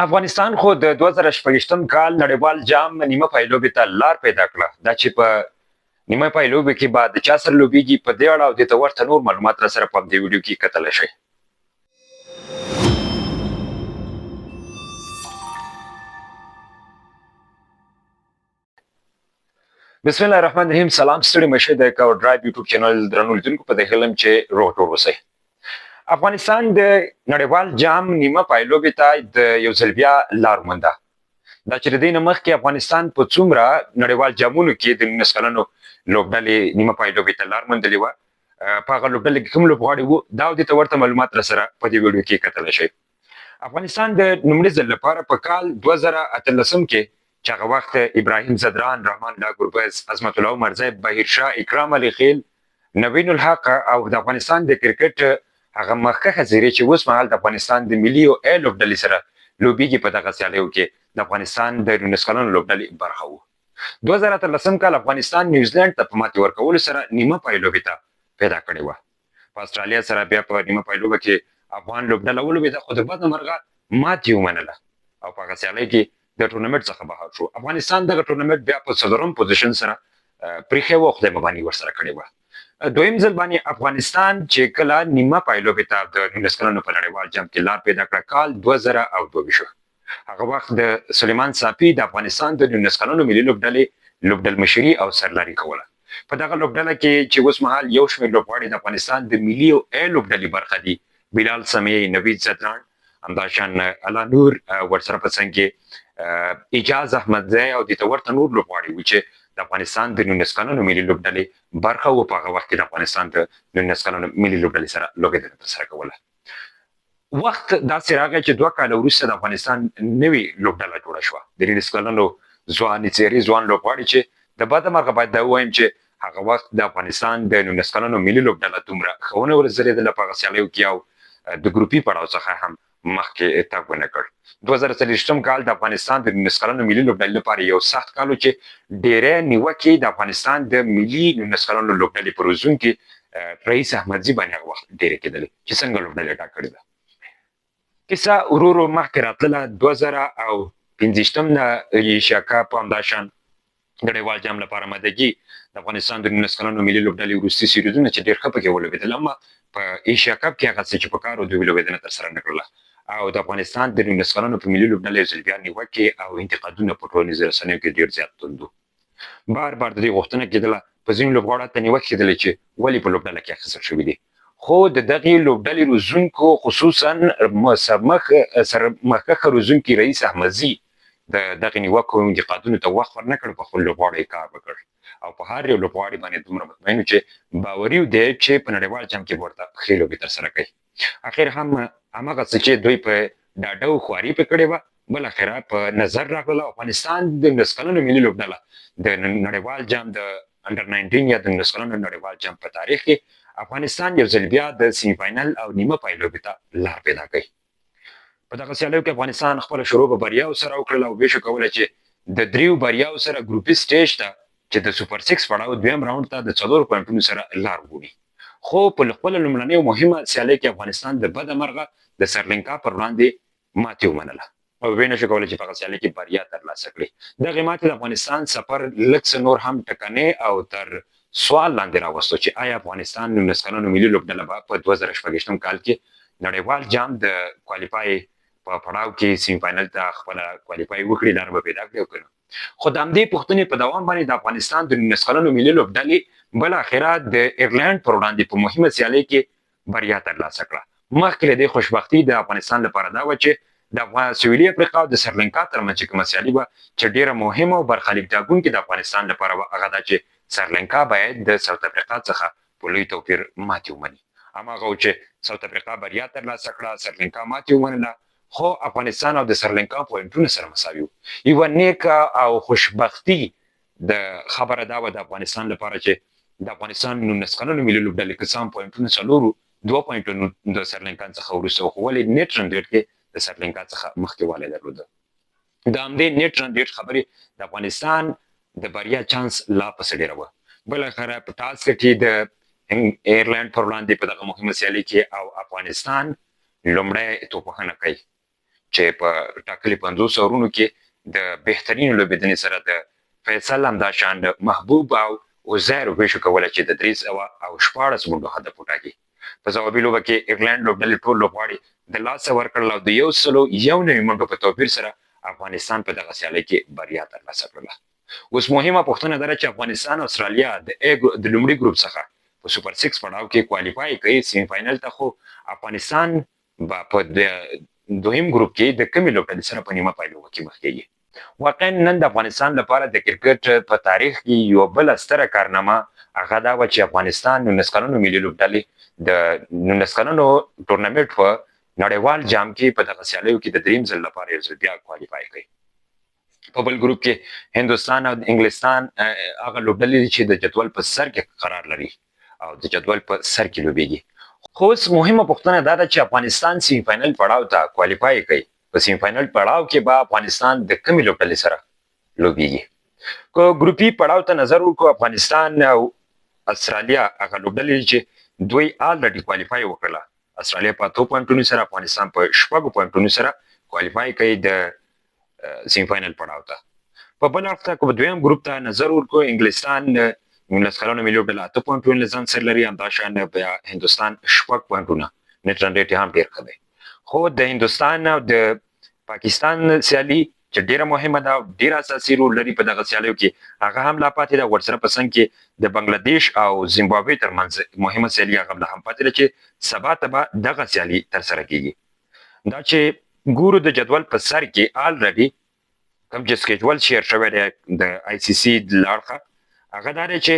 افغانستان خو د 2024 کال نړیوال جام نیمه پایلوبې ته لار پیدا کړه. دا چې په نیمه پایلوبې کې به د چا سره لوبیږي، په دې اړه او دې ته ورته نور معلومات را سره په همدې ویډیو کې کتلی شئ. بسم الله الرحمن الرحیم. سلام، ستړي مشه د کاور ډرایو یوټیوب چینل درنو لیدونکو، په دې هیله چې روغ جوړ اوسئ. افغانستان د نړیوال جام نیمه پایلوبې ته د یو ځل بیا لار ومونده. دا چې د دې نه مخکې افغانستان په څومره نړیوال جامونو کې د 19 کلنو لوبډلې نیمه پایلوبې ته لار موندلې وه، په هغه لوبډله کې کوم لوبغاړي وو، دا او دې ته ورته معلومات را سره په دې ویډیو کې کتلی شئ. افغانستان د لومړي ځل لپاره په کال 2018 کې چې هغه وخت ابراهیم ځدران، رحمان الله ګربز، عظمت الله عمرزی، بهیر شاه، اکرام علي خیل، نوین الحق او د افغانستان د کرکټ هغه مخکښه څېرې چې اوس مهال د افغانستان د ملي او ای لوبډلې سره لوبیږي، په دغه سیالیو کې د افغانستان د 19 کلنو لوبډلې برخه وو. 2018 کال افغانستان نیوزلنډ ته په ماتې ورکولو سره نیمه پایلوبې ته پیدا کړې وه. په استرالیا سره بیا په نیمه پایلوبه کې افغان لوبډله ولوبېده، خو د بده مرغه ماتې ومنله او په هغه سیالۍ کې د ټورنمنټ څخه بهر شو. افغانستان دغه ټورنمنټ بیا په څلورم پوزیشن سره پریښی و، خدای مباني ورسره کړې وه. دویم ځل باندې افغانستان چې کله نیمه پایلوبې ته د 19 کلنو په نړیوال جام کې لار پیدا کړه، کال 2022، هغه وخت د سلیمان صافي د افغانستان د 19 کلنو ملي لوبډلې لوبډلمشري او سرلاري کوله. په دغه لوبډله کې چې اوس مهال یو شمېر لوبغاړي د افغانستان د ملي او ای لوبډلې برخه دي، بلال سمیع، نوید ځدراڼ، همداشان الله نور، ورسره په څنګ کې اجاز احمدزی او دې ته ورته نور لوبغاړي وو چې د افغانستان د 19 کلنو ملي لوبډلې برخه وو. په هغه وخت کې د افغانستان د 19 کلنو ملي لوبډلې سره لوبېدنه ترسره کوله. وخت داسې راغی چې 2 کاله وروسته د افغانستان نوې لوبډله جوړه شوه، د 19 کلنو ځوانې څېرې، ځوان لوبغاړي چې د بده مرغه باید دا ووایم چې هغه وخت د افغانستان د 19 کلنو ملي لوبډله دومره ښه ونه ورځلېدله په هغه سیالیو کې او د ګروپي پړاو څخه هم مخکې تګ ونه کړ. 2024 کال د افغانستان د 19 کلنو ملي لوبډلې لپاره یو سخت کال و چې ډېری نیوکې د افغانستان د ملي 19 کلنو لوبډلې په روزونکي رئیس احمدزي باندې هغه وخت ډېرې کېدلې چې څنګه لوبډلې ټاکلې ده. کیسه ورو ورو مخکې راتلله. 2025 نه ایشیا کپ، همداشان نړیوال جام لپاره آمادګي، د افغانستان د 19 کلنو ملي لوبډلې وروستي سیریزونه چې ډېر ښه پکې ولوبېدل، اما په ایشیا کپ کې هغه څه چې په کار و دوی لوبېدنه ترسره نه کړله او د افغانستان د 19 کلنو په ملي لوبډله یو ځل بیا نیوکې او انتقادونه په ټولنیزو رسنیو کې ډېر زیات توند وو. بار بار د دې غوښتنه کېدله، په ځینو لوبغاړو حتی نیوکه کېدله چې ولې په لوبډله کې اخیستل شوي دي، خو د دغې لوبډلې روزونکو خصوصا سرمخکښه روزونکي رئیس احمدزي د دغې نیوکو او انتقادونو ته وخت ورنه کړ، په خپل لوبغاړو یې کار وکړ او په هر یو لوبغاړي باندې دومره مطمئن چې باوري دی چې په نړیوال جام کې به ورته ښې لوبې ترسره کوي. اخر هم هماغه څه چې دوی په ډاډه او خواري په کړې وه بالاخره په نظر راغله. افغانستان د 19 کلنو ملي لوبډله د نړیوال جام د انډر 19 یا د 19 کلنو نړیوال جام په تاریخ کې افغانستان یو ځل بیا د سیمي فاینل او نیمه پایلوبې ته لار پیدا کوي. په دغه سیالیو کې افغانستان خپله شروع په بریاو سره وکړله او ویې شو کولی چې د 3 بریاو سره ګروپي سټیج ته چې د سوپر 6 پړاو دویم راونډ ته د 4 پوینټونو سره لار ووهي. خو په خپله لومړنۍ او مهمه سیالۍ کې افغانستان د بده مرغه د سریلانکا پر وړاندې ماتې ومنله او ویې نه شو کولی چې په هغه سیالۍ کې بریا ترلاسه کړي. دغې ماتې د افغانستان سفر لږ څه نور هم ټکنی او تر سوال لاندې راوستو چې آیا افغانستان 19 کلنو ملي لوبډله به په 2024 کال کې نړیوال جام د کوالیفای په پړاو کې سیمي فاینل ته خپله کوالیفای وکړي، لاره به پیدا کړي او که نه. خو د همدې پوښتنې په دوام باندې د افغانستان د 19 کلنو ملي لوبډلې بالاخره د ایرلنډ پر وړاندې په مهمه سیالۍ کې بریا ترلاسه کړه. مخکې له دې خوشبختي د افغانستان لپاره دا وه چې د سویلي افریقا او د سریلانکا ترمنځ چې کومه سیالي وه چې ډېره مهمه او برخلیک ټاکونکې د افغانستان لپاره وه، هغه دا چې سریلانکا باید د ساوت افریقا څخه په لوی توپیر ماتې ومني. هماغه و چې ساوت افریقا بریا ترلاسه کړه، سریلانکا ماتې ومنله، خو افغانستان او د سریلانکا پوینټونه سره مساوي وو. یوه نیکه او خوشبختي د خبره دا وه د افغانستان لپاره چې د افغانستان 19 کلنو ملي لوبډلې که څه هم پوینټونه 4 وو، 2 پوینټونو د سریلانکا څخه وروسته وو، خو ولې نیټ رن ریټ کې د سریلانکا څخه مخکې والی درلوده. د همدې نیټ رن ریټ خبرې د افغانستان د بریا چانس لا پسې ډېروه. بالاخره په ټاس ګټي د ایرلنډ پر وړاندې په دغه مهمه سیالي کې او افغانستان لومړی توپوهنه کوي. چې په ټاکلي 50 اورونو کې د بهترینې لوبېدنې سره د فیصل، همداشان محبوب او عزیر وشو کولی چې د 316 منډو هدف وټاکي. په ځوابي لوبه کې ایرلنډ لوبډلې ټول لوبغاړي د لاسه ورکړل او د 191 منډو په توپیر سره افغانستان په دغه سیالۍ کې بریا ترلاسه کړله. اوس مهمه پوښتنه دا ده چې افغانستان او استرالیا د د لومړي ګروپ څخه په سوپر سکس پړاو کې qualify کوي semi final ته، خو افغانستان به په دویم ګروپ کې د کومې لوبډلې سره په نیمه پایلوبه کې مخ کېږي؟ واقعا نن د افغانستان لپاره د کرکټ په تاریخ کې یوه بله ستره کارنامه هغه دا وه چې افغانستان 19 کلنو ملي لوبډلې د 19 کلنو ټورنمنټ په نړیوال جام کې په دغه سیالیو کې د دریم ځل لپاره یو ځل بیا qualify کوي. په بل ګروپ کې هندوستان او انګلستان هغه لوبډلې دي چې د جدول په سر کې قرار لري او د جدول په سر کې لوبېږي. خو اوس مهمه پوښتنه دا ده چې افغانستان semi final پړاو ته qualify کوي، په semi final پړاو کې به افغانستان د کومې لوبډلې سره لوبېږي؟ که ګروپي پړاو ته نظر وکړو، افغانستان او استرالیا هغه لوبډلې دي چې دوی already qualify وکړله. استرالیا په 8 پوینټونو سره، افغانستان په 6 پوینټونو سره qualify کوي د semi final پړاو ته. په بل اړخ ته که دویم ګروپ ته نظر ورکړو، انګلستان 19 کلنو ملي لوبډله 8 پوینټونه له ځان سره لري، همداشان بیا هندوستان 6 پوینټونه، net run rate یې هم ډېر ښه دی. خو د هندوستان او د پاکستان سیالي چې ډېره مهمه ده او ډېر اساسي رول لري په دغه سیالیو کې، هغه هم لا پاتې ده. ورسره په څنګ کې د بنګلادیش او زیمبابوې ترمنځ مهمه سیالي هغه لا هم پاتې ده چې سبا ته به دغه سیالي ترسره کېږي. دا چې ګورو د جدول په سر کې already کوم چې schedule share شوی دی د ICC له اړخه، هغه دا دی چې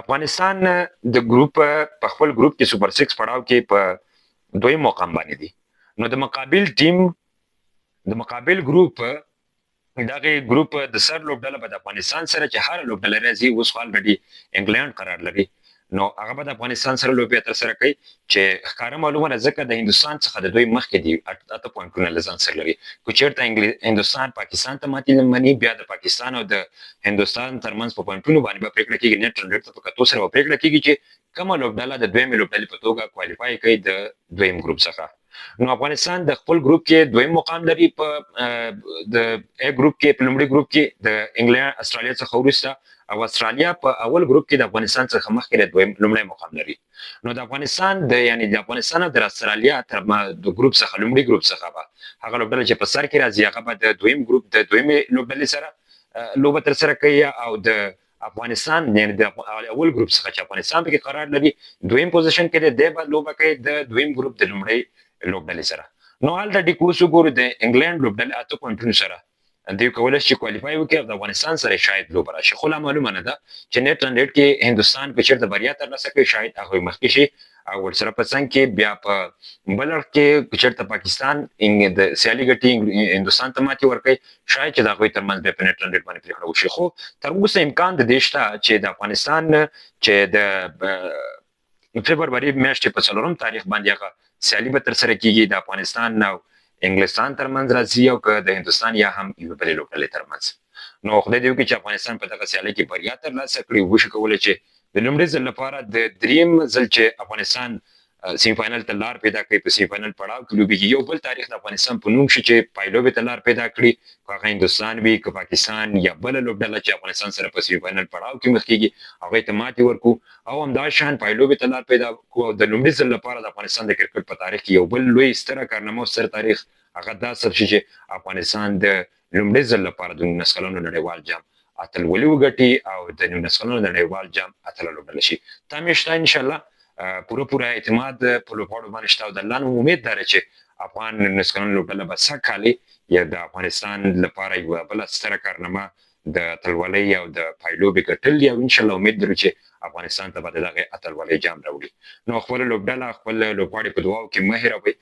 افغانستان د ګروپ په خپل ګروپ کې سوپر سکس پړاو کې په دویم مقام باندې دي. نو د مقابل ټیم د مقابل ګروپ دغه ګروپ د سر لوبډله به د افغانستان سره چې هره لوبډله راځي، اوس خو already انګلند قرار لري، نو هغه به د افغانستان سره لوبه ترسره کوي چې ښکاره معلومه ده، ځکه د هندوستان څخه د دوی مخکې دي، 8 پوینټونه له ځان سره لري. که چېرته هندوستان پاکستان ته ماتې مني، بیا د پاکستان او د هندوستان ترمنځ په پوینټونو باندې به پرېکړه کېږي، net run rate ته په کتو سره به پرېکړه کېږي چې کومه لوبډله د دویمې لوبډلې په توګه qualify کوي د دویم ګروپ څخه. نو افغانستان د خپل ګروپ کې دویم مقام لري په د ای ګروپ کې، په لومړي ګروپ کې د انګلند استرالیا څخه وروسته، او استرالیا په اول ګروپ کې د افغانستان څخه مخکې د دویم لومړی مقام لري. نو د افغانستان د یعنی د افغانستان او د استرالیا تر د ګروپ څخه لومړي ګروپ څخه به هغه لوبډله چې په سر کې راځي هغه به د دویم ګروپ د دویمې لوبډلې سره لوبه ترسره کوي، او د افغانستان یعنی د اول ګروپ څخه چې افغانستان پکې قرار لري دویم position کې دی، دی به لوبه کوي د دویم ګروپ د لومړۍ لوبډلې سره. نو already که اوس وګورو د انګلند لوبډلې 8 پوینټونو سره دوی کولی شي چې qualify وکړي او د افغانستان سره شاید لوبه راشي، خو لا معلومه نه ده چې net run rate کې هندوستان که چېرته بریا ترلاسه کړي شاید هغوی مخکې شي، او ورسره په څنګ کې بیا په بل اړخ کې که چېرته پاکستان د سیالي ګټي هندوستان ته ماتې ورکوي، شاید چې د هغوی ترمنځ بیا په net run rate باندې پرېکړه وشي. خو تر اوسه امکان د دې شته چې د افغانستان چې د فبروري میاشتې په 4 تاریخ باندې هغه سیالي به ترسره کېږي، د افغانستان او انګلستان ترمنځ راځي او که د هندوستان یا هم یوې بلې لوبډلې ترمنځ. نو خدای دې وکړي چې افغانستان په دغه سیالۍ کې بریا ترلاسه کړي، وشي کولی چې د لومړي ځل لپاره د دریم ځل چې افغانستان semi final ته لار پیدا کړي، په semi final پړاو کې لوبېږي، یو بل تاریخ د افغانستان په نوم شي چې پایلوبې ته لار پیدا کړي، که هغه هندوستان وي که پاکستان یا بله لوبډله چې افغانستان سره په semi final پړاو کې مخ کېږي هغوی ته ماتې ورکړو او همداشان پایلوبې ته لار پیدا کړو. او د لومړي ځل لپاره د افغانستان د کرکټ په تاریخ کې یو بل لوی ستره کارنامه او ستر تاریخ هغه دا ثبت شي چې افغانستان د لومړي ځل لپاره د 19 کلنو نړیوال جام اتلولي وګټي او د 19 کلنو نړیوال جام اتله لوبډله شي. تمې شته انشاءالله، پوره پوره اعتماد په لوبغاړو باندې شته او د الله نوم امید داره چې افغان 19 کلنه لوبډله به سږ کال یا د افغانستان لپاره یوه بله ستره کارنامه د اتلولۍ او د پایلوبې ګټل دي، او انشاءالله امید لرو چې افغانستان ته به د دغې اتلولۍ جام راوړي. نو خپله لوبډله خپل لوبغاړي په دعاو کې مه هېروئ،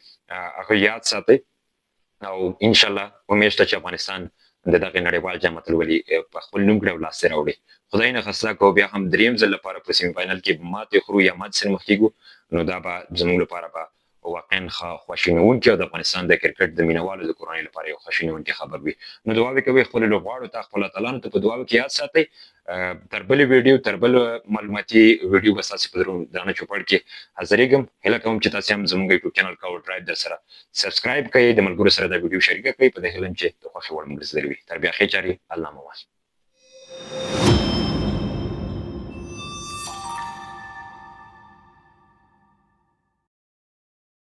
هغه یاد ساتئ، او انشاءالله امید شته چې افغانستان د دغې نړیوال جام اتلولي په خپل نوم کړي او لاسته راوړي. خدای نه خسته که بیا هم دریم ځل لپاره په semi final کې ماتې خورو یا ماتې سره مخ کېږو، نو دا به زموږ لپاره به واقعا خواشینونکی او د افغانستان د کرکټ د مینوالو د کورنۍ لپاره یو خواشینونکی خبر وي. نو دعاوې کوي خپل لوبغاړو ته، خپل اتلانو ته په دعاوو کې یاد ساتئ. تر بلې ویډیو، تر بل معلوماتي ویډیو به ستاسو په درانه چوپړ کې حاضرېږم. هیله کوم چې تاسو هم زموږ یوټیوب چینل کاور ډرایو در سره سبسکرایب کړئ، د ملګرو سره دا ویډیو شریکه کړئ، په دې هیله چې د خوښې وړ مو ګرځېدلی وي. تر بیا ښې چارې، الله مو مل.